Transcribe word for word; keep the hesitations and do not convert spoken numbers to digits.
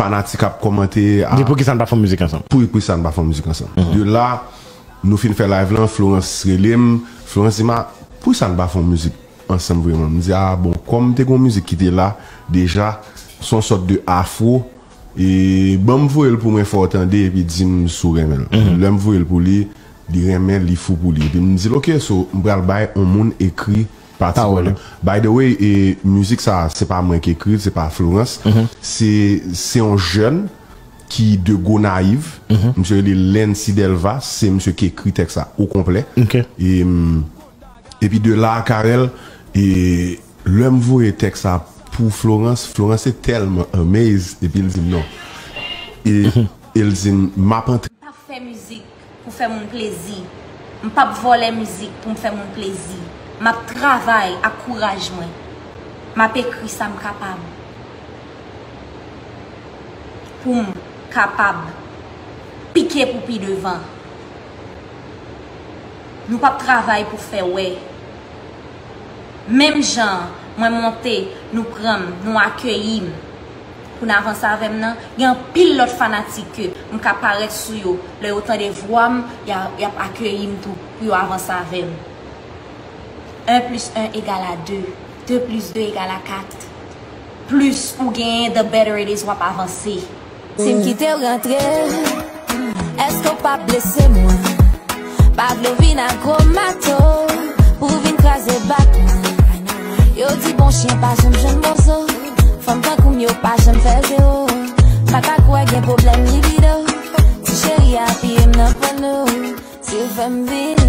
fanatik ap kòmante a, Di pou ki sa n pa fè yon mizik ansanm. Pou, pou sa n pa fè yon mizik ansanm. De la, nou fin fè live lan, Florence rele m. Florence di m, "A, pou sa n pa fè yon mizik ansanm vreman?" M di, "A, bon, kòm te gen yon mizik ki te la deja, se yon sòt de afro, e ban m voye l pou mwen fè w tande, epi di m si w renmen l." Lè m voye l pou li, li renmen, li fou pou li. Epi m di l, "Ok, so, m pral bay yon moun ekri pati." By the way, e, mizik sa, se pa mwen ki ekri l, se pa Florence. Se, se yon jèn ki de Gonayiv. Misye rele Lency Delva, se misye ki ekri tèks la o konplè. E, mm, epi de la, Carel, e lè m voye tèks la pou Florence, Florence te tèlman amaze, epi l di m non. E, e l di m, "M ap antre." M p ap fè mizik pou fè moun plezi. M p ap vòlè mizik pou m fè moun plezi. M ap travay ak kouraj mwen. M ap ekri sa m kapab pou m kapab pike pou pi devan. Nou p ap travay pou fè wè. Menm jan mwen monte, nou pran m, nou akeyi m pou n avanse avè m nan, gen anpil lòt fanatik ke m ka parèt sou yo, lè yo tande vwa m, y a, y ap akeyi m tou pou yo avanse avè m. Un plus un égale à deux, deux plus deux égale à quatre. Plis ou genyen, the better it is, w ap avanse. Si m kite w rantre, èske w p ap blese mwen? Pa vle w vin ak gwo mato pou w vin kraze bak mwen. Yo di bon chyen pa janm jwenn bozo. Fanm tankou m yo pa janm fè zewo. M pa ka kwè gen pwoblèm libido. Ti cheri a piye m nan pano. Si w fè m vin